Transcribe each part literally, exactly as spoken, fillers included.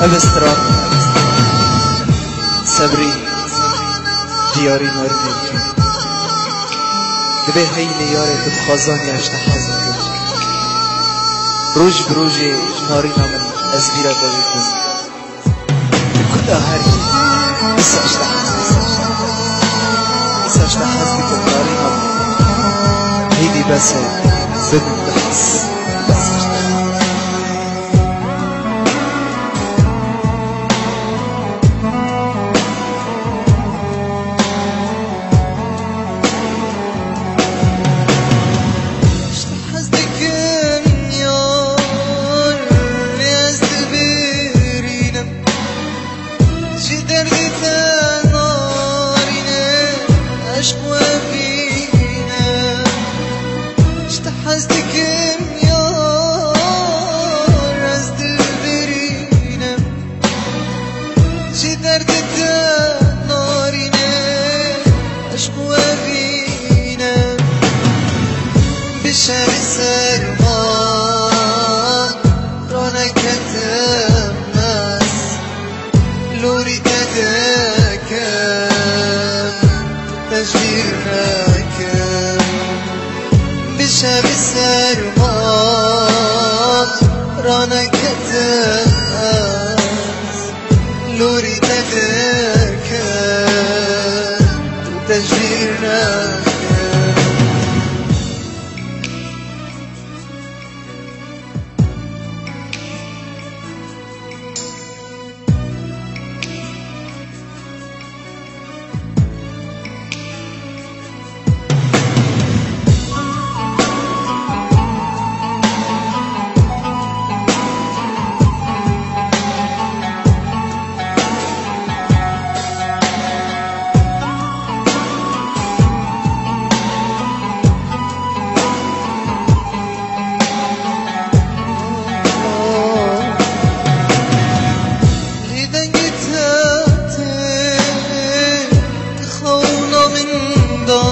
Ev stran sebrî diyarî narinê dike. Divê heyî neyarê tu dixwazan ya ji te hez dike. Roj bi rojê narîna min ez bîra te dikim. Kuda herî disa ji te hez dikim. Disa ji te hez dikim narîna min. Hêdî bes e, bibin bi hez. Disa ji te hez. Ji te hez dikim yar, lê ez dibirînim. Ji derdê te narîne, eşq we vîne. Ji te hez dikim yar, ez dibirînim. Ji derdê te narîne, eşq we vîne. Bi şevê serma raneketim ez. Lorî te dikim, te ji bîr nekim. Bi şevê serma raneketim ez. Lorî te dikim, te ji bîr nekim. Lê dengê te tê xewna min da.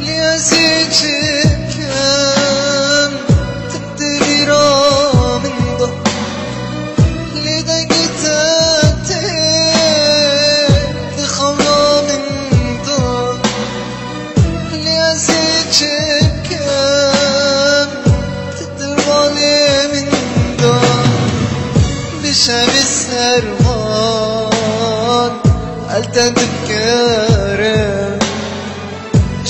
Lê ez ê çi bikim, tu di bîra min da. Lê dengê te tê di xewna min da. Lê ez ê çi bikim, tu di balê min da. Bi şevê serma el te dikirim.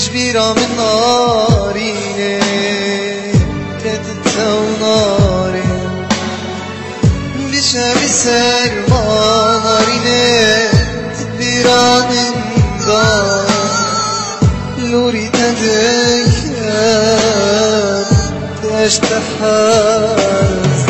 Ji bîra min narîne, te di tew narê. Bi şevî serma narîne, di bîra min da. Lorî te dikim, dest te hez.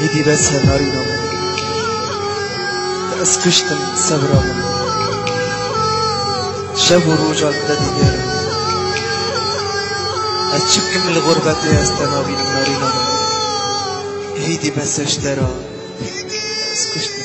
Êdî bes e narîna min. Ez kuştim sebra min. Şev û roja li te digerim. Ez çi bikim li xurbetê ez te nabînim narîna min. Êdî bes e ji te re. Ez kuştim.